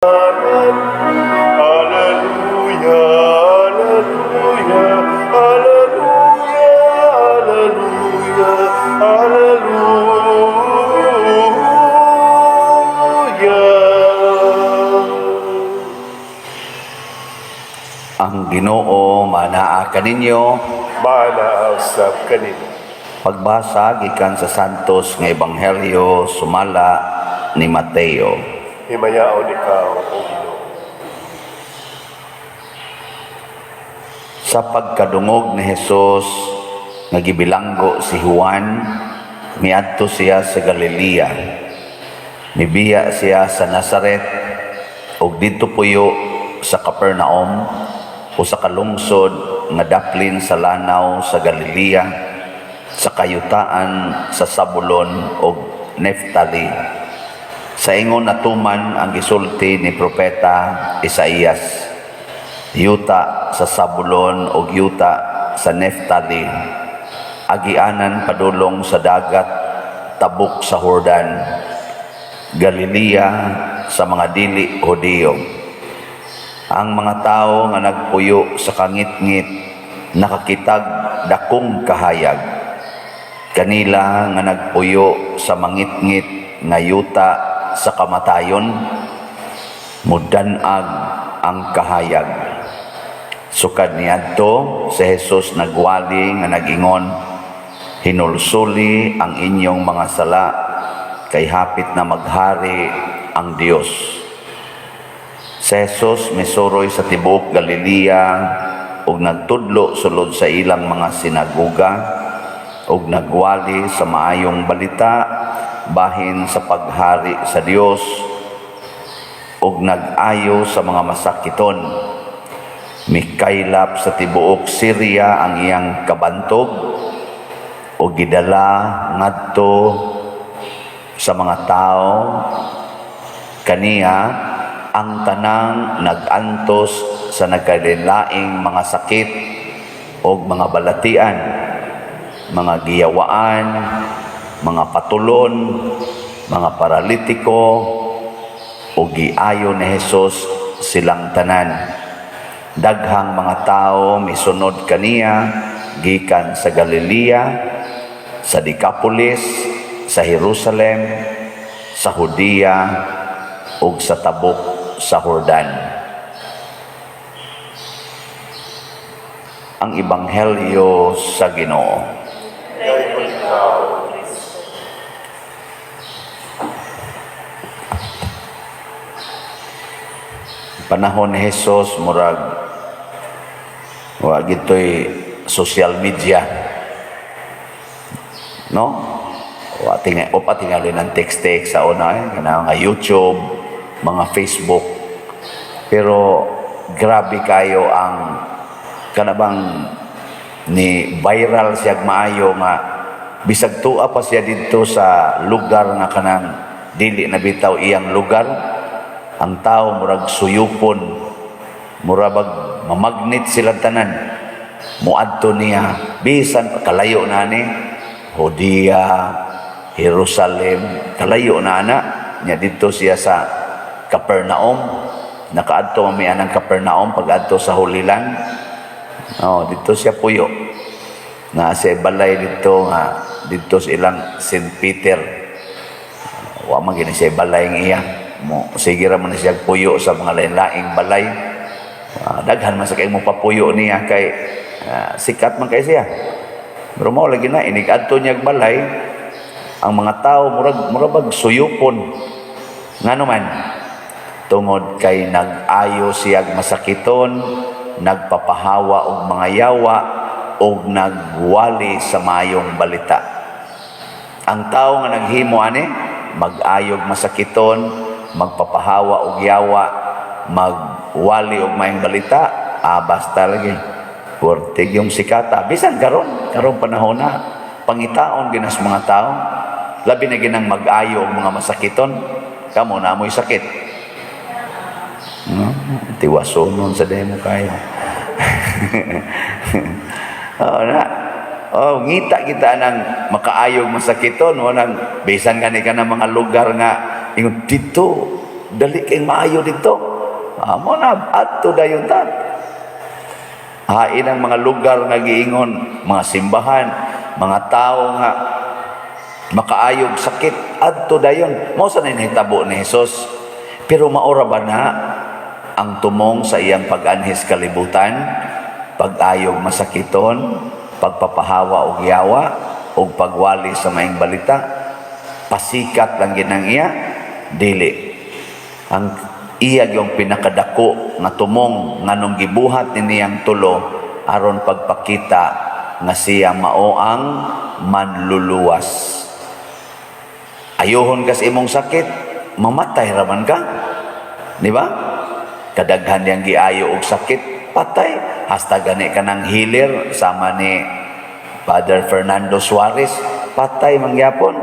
Alleluia, alleluia, alleluia, alleluia, alleluia. Ang Ginoo manaa kaninyo. Manaa usab kanimo. Pagbasa gikan sa Santos nga Ebanghelyo sumala ni Mateo. Himayaon ikaw, o Ginoo. Sa pagkadungog ni Jesus nga gibilanggo si Juan, miadto siya sa Galilea. Mibiya siya sa Nazaret ug didto puyo sa Capernaum o sa kalungsod nga daplin sa lanaw sa Galilea, sa kayutaan sa Sabulon ug Neftali. Sa ingon natuman ang gisulti ni propeta Isaías: "Yuta sa Sabulon ug yuta sa Neftali, agianan padulong sa dagat, tabok sa Jordan, Galilea sa mga dili Hudiyo. Ang mga tawo nga nagpuyo sa kangitngit nakakitag dakong kahayag. Kanila nga nagpuyo sa mangitngit nga yuta sa kamatayon, mudan-ag ang kahayag." Sukad niadto, si Jesus nagwali nga nag-ingon, "Hinulsuli ang inyong mga sala, kay hapit na maghari ang Dios." Si Jesus misuroy sa tibuok Galilea ug nagtudlo sulod sa ilang mga sinagoga ug nagwali sa maayong balita bahin sa paghari sa Dios ug nag-ayo sa mga masakiton. Mikaylap sa tibuok Syria ang iyang kabantog ug gidala ngadto sa mga tao kaniya ang tanang nag-antos sa nagkalainlaing mga sakit o mga balatian, mga giyawaan, mga patulon, mga paralitiko, o giayo ni Jesus silang tanan. Daghang mga tao misunod kaniya gikan sa Galilea, sa Decapolis, sa Jerusalem, sa Judea ug sa tabok sa Jordan. Ang Ebanghelyo sa Ginoo. Dayon ikaw, O Kristo. Panahon ni Jesus, murag wa gitoy social media. No? Wa tinga o pa tingali ng text-text sa una eh, kana mga YouTube, mga Facebook. Pero grabe kayo ang kanabang ni viral siya maayo nga bisag tuwa pa siya didto sa lugar nga kanang dili na bitaw iyang lugar, ang tao murag suyupon, murabag mamagnet sila tanan muadto niya bisan kalayo na ni Judea, Jerusalem, kalayo na ana nya. Didto siya sa Capernaum, nakaadto mami anang Capernaum pag-adto sa Holy Land. Oh, didto siya puyo na sa balay didto nga didto sa ilang St. Peter. Wa man gini siya balay ng iya mo, sige ra man siya puyo sa mga lain-laing balay. Daghan man sa kay mo papuyo niya kay sikat man kay siya. Pero mao lagi na inig adto niya balay, ang mga tao murag murabag suyupon. Ngano man? Tungod kay nag-ayo siyag masakiton, nagpapahawa og mga yawa og nagwali sa maayong balita. Ang tao nga naghimo ani, mag-ayog masakiton, magpapahawa og yawa, magwali og maayong balita, basta lagi. Puwerte yung sikata. Bisan karon panahon na, pangitaon ginas mga tao, labi na ginang mag-ayo og mga masakiton, kamo na mo'y sakit. No? Tiwasonon sa demo kayo. Oo na. Oh, ngita kita nang makaayog masakiton, mo nang bisan gani ka ng mga lugar nga ingon dito. Dali kay maayo dito. Ah, mo na adto dayon ta. Hain ang mga lugar nga giingon, mga simbahan, mga tao nga makaayog sakit, adto dayon. Mao sa nahitabo ni Jesus. Pero maora ba na ang tumong sa iyang pag-anhis kalibutan? Pag-ayog masakiton, pagpapahawa og yawa, og pagwali sa maayong balita, pasikat lang ginang iya, dili. Ang iya yung pinakadako nga tumong nganong gibuhat ni niyang tulo aron pagpakita nga siya mao ang manluluwas. Ayuhon kas imong sakit, mamatay raman ka. Di ba? Kadaghan yang giayo og sakit, patay. Hasta gani ka ng healer sama ni Father Fernando Suarez, patay mangyapon.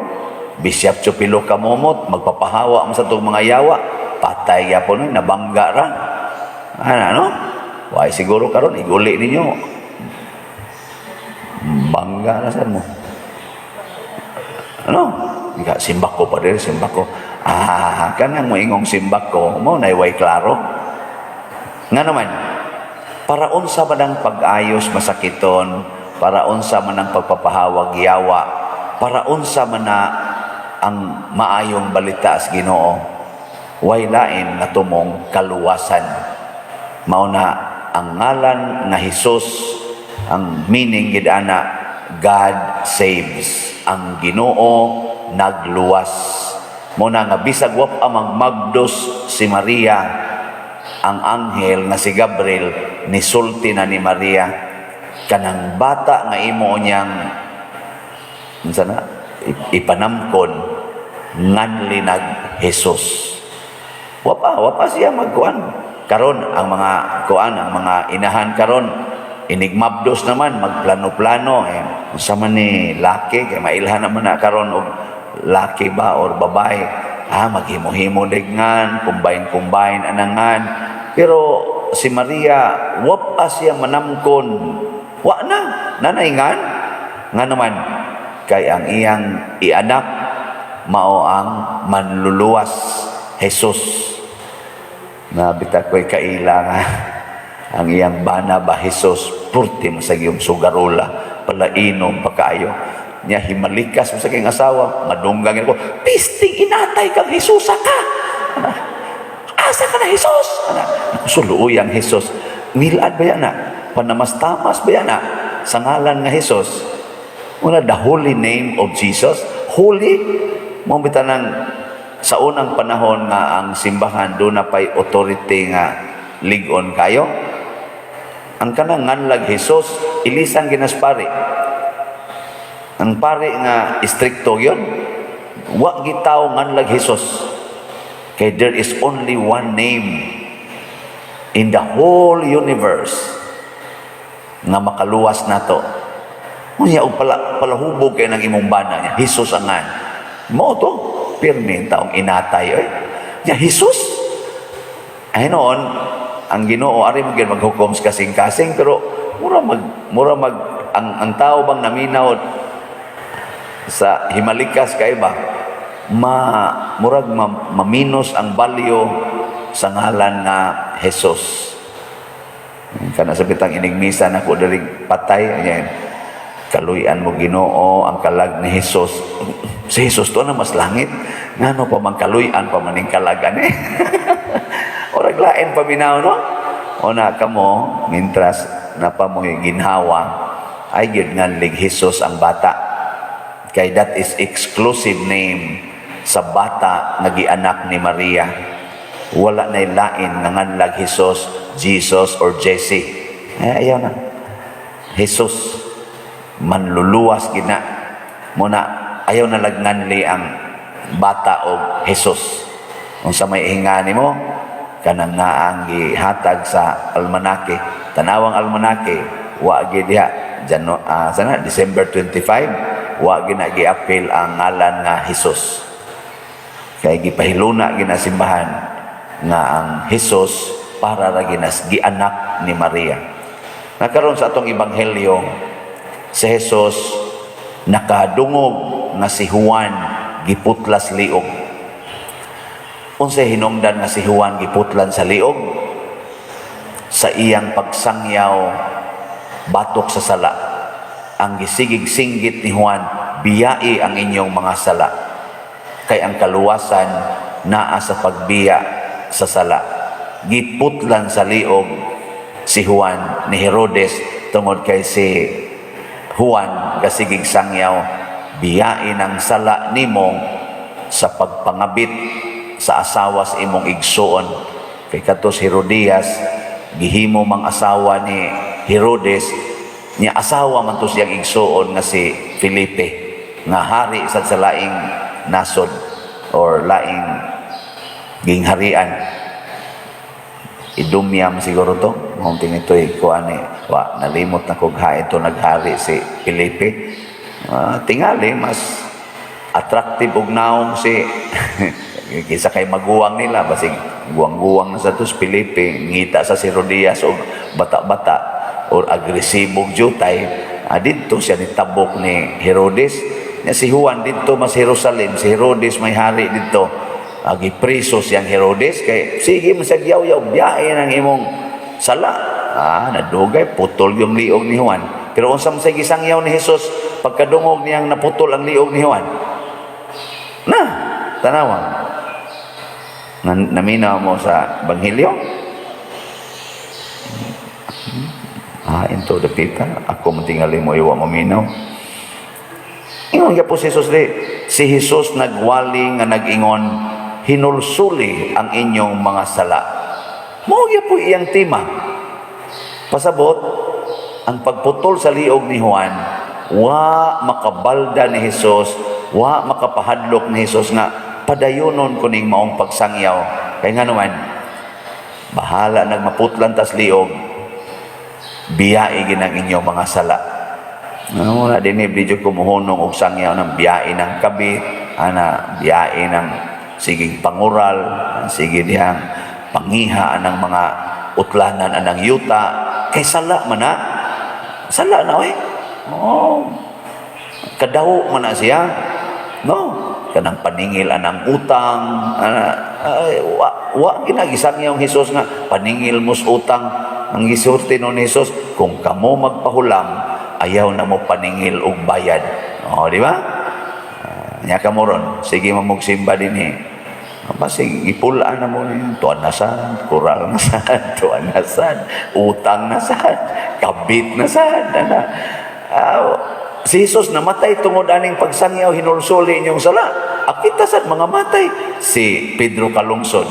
Bishop Chupilo Kamomot, magpapahawa mo sa itong mga yawa, patay gyapon, nabangga ra. Ano, ano? Why siguro karon iguli ninyo. Bangga na saan mo. Ano? Ika, simbak ko pa din, simbak ko. Ah, kanang mo ingong simbak ko, mo na way klaro. Nga naman, para unsa man ang pag-ayos masakiton, para unsa man ang pagpapahawag yawa, para unsa man na ang maayong balita sa Ginoo, way lain nga tumong kaluwasan. Mao na ang ngalan nga Hesus, ang meaning gid ana, God saves. Ang Ginoo nagluwas. Mo na nga bisag wa pa magmagdos si Maria, ang anghel nga si Gabriel nisulti na ni Maria, kanang bata nga imo niyang unsa na ipanamkon, nganli nag Jesus. Wa pa siya magkuan. Karon ang mga kuan, ang mga inahan karon inigmabdos naman, magplano-plano eh. Unsa man ni, laki? Kay mailhan naman na karon og laki ba or babae. Ah, maghimo-himo ngan, combine-combine anangan. Pero si Maria, wa pa siya manamkon. Wa na, nanay ngan. Nga naman, kay ang iyang ianak mao ang manluluwas, Jesus. Nabita ko'y kaila nga ang iyang bana ba, Jesus, purti mo sa iyong sugarola, palainom pa kaayo niya, himalikas mo sa kayong asawa, madunggang ko, pisting inatay kang Jesus ka, asa ka na, Jesus? Ana, naku, suluoy ang Jesus. Ngilad ba yan na? Panamastamas ba yan na? Sa ngalan nga Jesus. Una, the holy name of Jesus. Holy, mo ng sa unang panahon nga ang simbahan doon na pa'y authority nga ligon kayo. Ang kanang nganlag Jesus, ilisan ginas pari. Ang pari nga istrikto yun, wa gitaw nganlag Jesus. Kay there is only one name in the whole universe nga makaluwas nato. Unya og pala palahubog kay ng imong bana niya, Jesus ang ngan. Mo to, pirmi taong inatay oy. Nya Jesus. Ay noon, ang Ginoo ari mo gyud maghukom sa kasing-kasing, pero mura mag ang tao bang naminaw sa himalikas kay ba ma murag ma, maminos ang value sa ngalan nga Jesus. Kana sa bitang inigmisa na ko diri patay ayan. Kaluyan mo, Ginoo, ang kalag ni Jesus. Si Jesus to na mas langit. Ngano pa man kaluyan pa maning kalag ani? Orag lain paminaw, no? O na kamo, mintras napamoy ginhawa, ay gyud nganlig Jesus ang bata. Kay that is exclusive name sa bata nga gianak ni Maria. Wala na lain nga nganlag Jesus, Jesus or Jesse. Eh, ayaw na. Jesus, manluluwas gina. Muna, ayaw na lagnganli ang bata og Jesus. Unsa may hinga nimo, kanang naang gihatag sa almanake. Tanawang almanake, wa gid diha sana December 25, wa gid na gi-appeal ang ngalan nga Jesus. Kay gipahiluna ginasimbahan nga ang Jesus para ra ginas gianak ni Maria. Nakaron sa atong ebanghelyo, si Jesus nakadungog nga si Juan giputlas liog. Unsay hinungdan nga si Juan giputlan sa liog? Sa iyang pagsangyaw batok sa sala. Ang gisigig singgit ni Juan, "Biyai ang inyong mga sala. Kay ang kaluwasan naa sa pagbiya sa sala." Giputlan sa liog si Juan ni Herodes tungod kay si Juan gasigig sangyaw, "Biyain ang sala nimo sa pagpangabit sa asawa sa imong igsuon." Kay kato si Herodias, gihimo mang asawa ni Herodes niya, asawa man to siyang igsuon nga si Felipe nga hari sa laing nasod or laing gingharian. Idumya man siguro to. Maunting ito eh, kuan eh. Wa, nalimot na kog ha ito naghari si Felipe. Tingali, mas attractive og naong si kaysa kay maguwang nila, basig guwang-guwang na sa tos Felipe, ngita sa si Herodias og bata-bata or agresibong jutay. Didto siya nitabok ni Herodes. Nya si Juan didto mas Jerusalem, si Herodes may hari didto. Agi preso siyang Herodes kay sige man sa yaw-yaw, "Biyahe ng imong sala." Nadugay putol yung liog ni Juan. Pero unsa man sa gisangyaw ni Jesus pagkadungog niyang naputol ang liog ni Juan? Na, tanawa. Naminaw mo sa Ebanghelyo? Into the pita. Ako matingali mo iwa maminaw. Ingon gyud po si Jesus di. Si Jesus nagwali nga nag-ingon, "Hinulsuli ang inyong mga sala." Mao gyud po iyang tema. Pasabot, ang pagputol sa liog ni Juan, wa makabalda ni Jesus, wa makapahadlok ni Jesus nga padayonon ko ning maong pagsangyaw. Kay nga naman, bahala nagmaputlan tas liog, biyai ginang inyong mga sala. Ano na din video ko muhunong og sangyaw ng biyai ng kabit, ana, biyai ng siging pangural, sige dihang pangiha anang mga utlanan anang yuta, kay sala man na. Sala na oy. Oh. Kadawo man na siya. No? Kanang paningil anang utang, ana, ay, wa ginagisang yung Jesus nga paningil mos utang. Ang gisulti no ni Jesus, "Kung kamo magpahulam, ayaw na mo paningil og bayad." Oh, di ba? Nya kamo ron, sige mamugsimba dinhi. Basig ipulaan na mo ni tuan na sad, kural na sad, tuan na sad, utang na sad, kabit na sad, ana. Si Jesus namatay tungod aning pagsangyaw, "Hinulsuli inyong sala." Akita sad mga matay si Pedro Calungsod,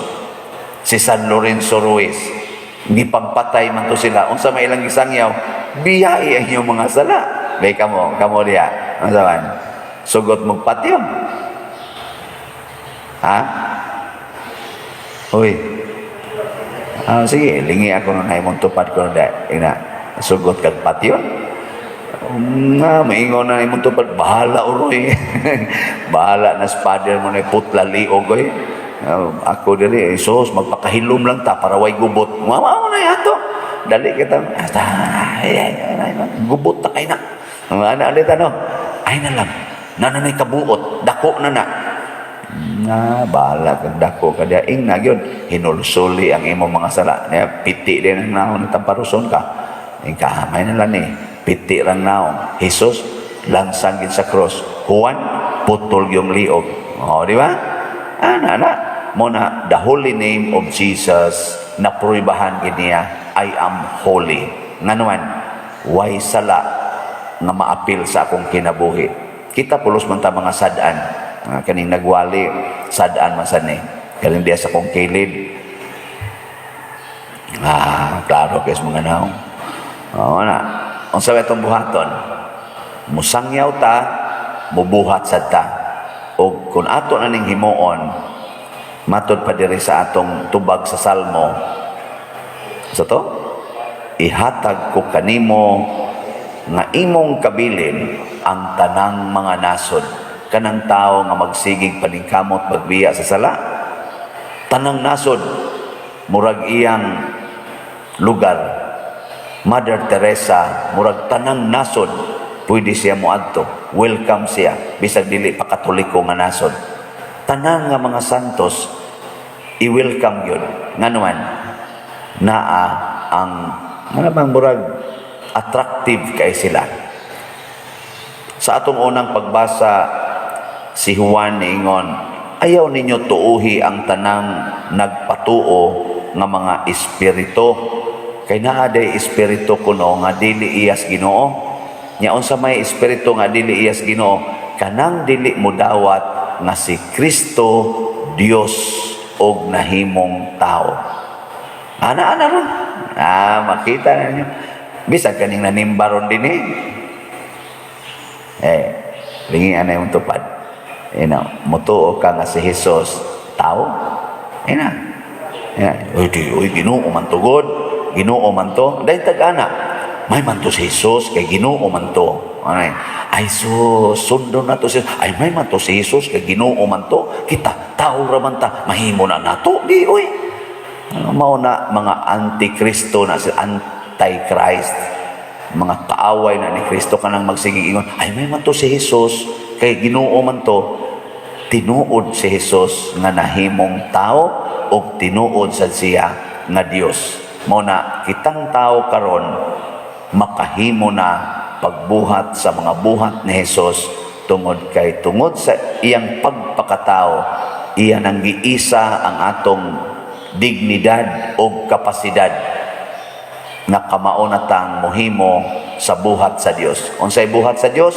si San Lorenzo Ruiz. Gipangpatay man to sila. Unsa may ilang gisangyaw? "Biyai ang inyong mga sala." Bay kamo, kamo diya. Unsa man? Sugot mo patyon. Ha? Uy. Sige, lingi ako nung naimong tupad ko na ina. Sugot kag patyon. Nga, maingon na imong tupad, bahala uroy. Bahala na sa father mo na putla liog oy. Ako diri, sus, magpakahilom lang ta para way gubot. Mama mo na yato. Dali kita. Ay, ay, ay, ay, gubot ta kay na. Mga ana ulit ano? Ay na lang. Nananay kabuot, dako na na. Na bahala kag dako ka diya ing na gyud, "Hinulsuli ang imong mga sala." Nya piti din ang naon ng tamparuson ka. Ing kahamay na lang ni piti rang naong. Jesus langsang gid sa cross. Juan putol yung liog. Oh, di ba? Ana na mo na the holy name of Jesus na pruibahan gid niya, "I am holy." Nganuman way sala nga maapil sa akong kinabuhi. Kita pulos man ta mga sad-an. Mga kaning nagwali, sad-an man sad ni. Kaning diya sa kong kilid. Klaro kay sa mga naong. Oo na. Unsa ba itong buhaton? Musangyaw ta, mubuhat sad ta. O kung ato na ning himuon, matod pa diri sa atong tubag sa Salmo, sa to, "Ihatag ko kanimo nga imong kabilin ang tanang mga nasod." Kanang tao nga magsigig paningkamot pagbiya sa sala, tanang nasod murag iyang lugar. Mother Teresa, murag tanang nasod pwede siya moadto, welcome siya bisag dili pa Katoliko nga nasod. Tanan nga mga santos. I-welcome yun. Nga naman, naa ang mga bang murag attractive kay sila. Sa atong unang pagbasa, si Juan niingon, "Ayaw ninyo tuuhi ang tanang nagpatuo nga mga espiritu." Kay naa day espiritu kuno nga dili iyas Ginoo. Nya unsa may espiritu nga dili iyas Ginoo? Kanang dili mudawat nga si Kristo Dios og nahimong tao. Ana ana ron. Ah, makita na ninyo. Bisag kaning nanimba ron din eh. Eh, lingi na yung tupad. Mutuo ka nga si Jesus, tao. Eh na. Eh, uy, di, uy, Ginoo man to God. Ginoo man to. Dahil tag-ana. May man to si Jesus, kay Ginoo man to. Ano eh? Ay, so, sundon na to si Ay, may man to si Jesus, kay Ginoo man to. Kita, tao ra man ta. Mahimo na nato. Di, uy. Ano, mao na mga antikristo na si antichrist, mga kaaway na ni Kristo, kanang magsigig ingon, "Ay, may man to si Jesus kay Ginoo man to." Tinuod si Jesus nga nahimong tao ug tinuod sad siya nga Dios. Mao na kitang tao karon makahimo na pagbuhat sa mga buhat ni Jesus tungod kay tungod sa iyang pagpakatao, iya nang giisa ang atong dignidad o kapasidad nga kamao na tang mohimo sa buhat sa Dios. Unsay buhat sa Dios?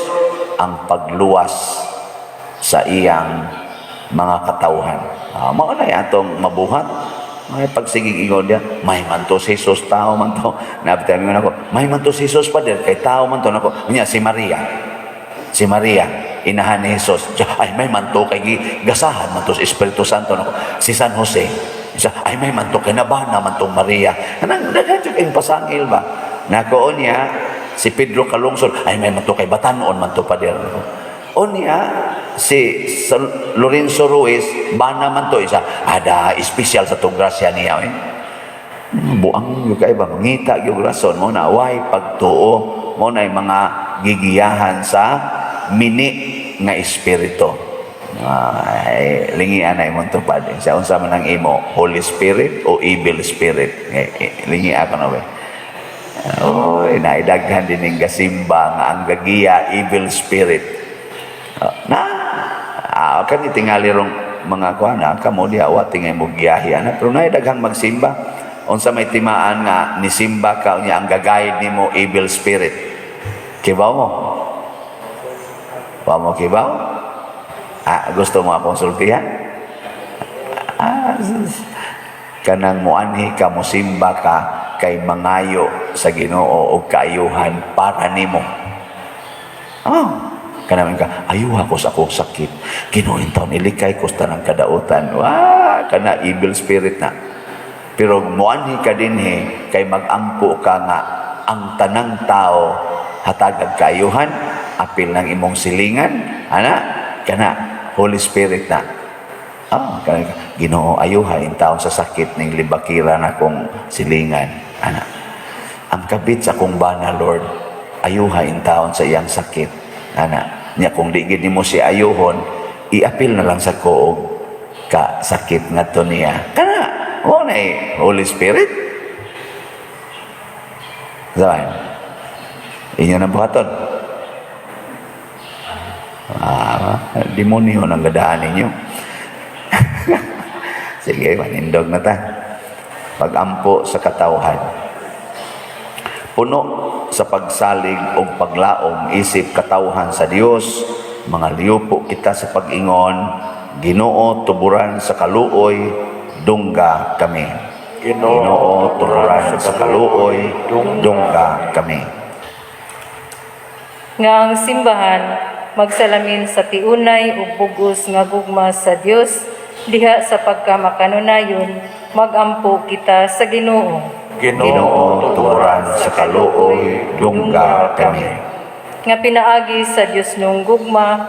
Ang pagluwas sa iyang mga katawhan. Ah, mao na atong mabuhat. May pagsigig ingon diya, "May man to si Jesus, tao man to." Nabitay mo nako, "May man to si Jesus, pader, kay tao man to." Nako. Unya si Maria. Si Maria, inahan ni Jesus. Siya, "Ay, may man to kay gasahan man to sa Espiritu Santo." Nako. Si San Jose, siya, "Ay, may man to kay nabana man tong Maria." Kanang daghan jud kayong pasangil ba. Nako niya si Pedro Calungsod, "Ay, may man to kay batanon man to, pader." Nako. O niya, si San Lorenzo Ruiz, bana man to, isa, ada espesyal sa tong grasya niya. Eh. Buang yung kay ba, mangita yung rason mao na way pagtuo, mao na mga gigiyahan sa mini nga espiritu. Ay, lingian na imong tupad. Sa unsa man ang imo, Holy Spirit o evil spirit? Eh, eh, lingi ako na ba? Oy, naidaghan din ning gasimba nga ang gagiya evil spirit. Oh, na kani tingali rong mga kuan na kamo diha wa tingay mo giyahi ana, pero naay daghang magsimba. Unsa may timaan nga nisimba ka, unya ang gagayad nimo evil spirit? Kibaw mo? Wa mo kibaw? Ah, gusto mo akong sultihan? Ah, kanang muanhi ka, musimba ka kay mangayo sa Ginoo og kaayuhan para nimo. Ah, kanang ka, "Ayuha ko sa akong sakit. Ginoo, taon ilikay ko sa tanang kadautan." Wah, kana evil spirit na. Pero muanhi ka dinhi kay magampo ka nga ang tanang tao hatagag kaayuhan, apil ng imong silingan, ana, kana Holy Spirit na. Ah, kana ka, "Ginoo, ayuha in taon sa sakit ning libakira na kong silingan." Ana. "Ang kabit sa akong bana, Lord, ayuha in taon sa iyang sakit." Ana, nya kung di gid nimo siya ayuhon, iapil na lang sa ko og ka sakit ngadto niya. Kana, mao na eh, Holy Spirit. Sabi, inyo nang buhaton. Ah, demonyo nang gadaan ninyo. Sige, manindog na ta. Pagampo sa katawhan. Puno sa pagsalig o paglaom isip katawhan sa Dios, mga liupo kita sa pag-ingon, "Ginoo, tuburan sa kaluoy, dungga kami." Ginoo, tuburan sa kaluoy, dungga kami. Nga ang simbahan magsalamin sa tiunay ug bugos nga gugma sa Dios diha sa pagkamakanunayon, magampo kita sa Ginoo. Ginoo, tuburan sa kaluoy, dungga kami. Nga pinaagi sa Dios nung gugma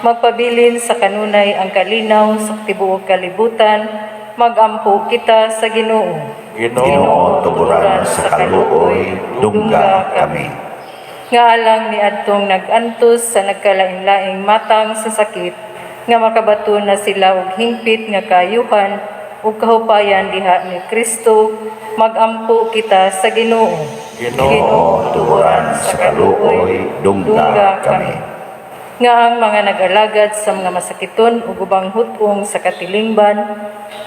magpabilin sa kanunay ang kalinaw sa tibuok kalibutan, magampo kita sa Ginoo. Ginoo, tuburan sa kaluoy, dungga kami. Nga alang ni adtong nag-antos sa nagkalain-laing matang sa sakit nga makabaton na sila og hingpit nga kaayuhan. ug kahupayan diha ni Kristo, magampo kita sa Ginoo. Ginoo, tuguran sa kaluoy, dungga kami. Nga ang mga nag-alagad sa mga masakiton ug ubang hut-ong sa katilingban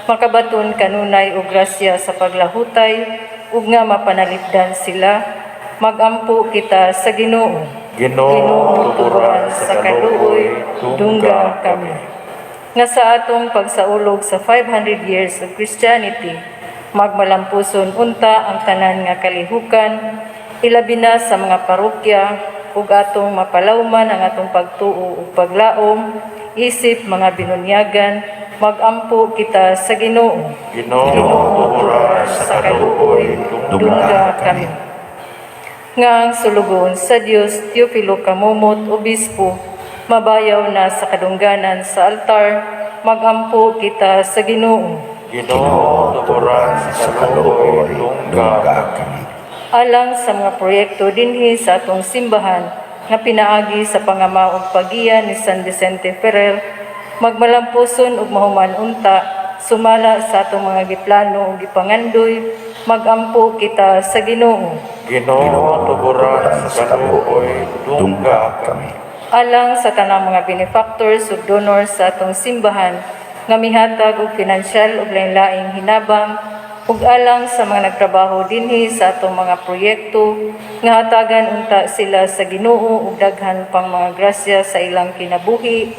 makabaton kanunay og grasya sa paglahutay ug nga mapanalipdan sila, magampo kita sa Ginoo. Ginoo, tuguran sa kaluoy, dungga kami. Nga sa atong pagsaulog sa 500 years of Christianity, magmalampuson unta ang tanan nga kalihukan, ilabi na sa mga parokya, ug atong mapalawman ang atong pagtuo ug paglaom isip mga binunyagan, magampo kita sa Ginoo. Ginoo, tuguran sa kaluoy, dungga kami. Nga ang sulugoon sa Dios Teofilo Camomot, Obispo, mabayaw na sa kadungganan sa altar, magampo kita sa Ginoo. Ginoo, tuguran sa kaluoy, dungga kami. Alang sa mga proyekto dinhi sa atong simbahan nga pinaagi sa pangama ug paggiya ni San Vicente Ferrer, magmalampuson ug mahuman unta sumala sa atong mga giplano ug gipangandoy, magampo kita sa Ginoo. Ginoo, tuguran sa kaluoy, dungga kami. Alang sa tanang mga benefactors ug donors sa atong simbahan nga mihatag og pinansyal ug lain-laing hinabang ug alang sa mga nagtrabaho dinhi sa atong mga proyekto nga hatagan unta sila sa Ginoo og daghan pang mga grasya sa ilang kinabuhi,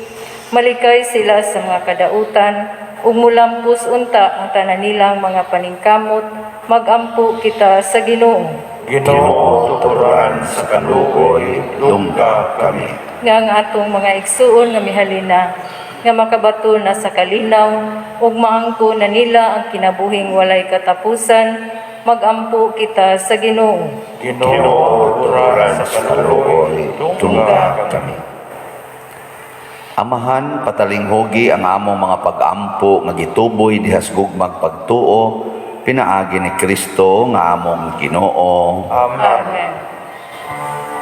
malikay sila sa mga kadautan ug mulampos unta ang tanan nilang mga paningkamot, magampo kita sa Ginoo. Ginoo, tuguran sa kaluoy, dungga kami. Nga ang atong mga igsuon nga mihalina nga makabato na sa kalinaw ug maangko na nila ang kinabuhing walay katapusan, magampo kita sa Ginoo. Ginoo, tuguran sa kaluoy, dungga kami. Amahan, patalinghugi ang among mga pag-ampo nga gituboy diha sa gugmag pagtuo pinaagi ni Kristo nga among Ginoo. Amen. Amen.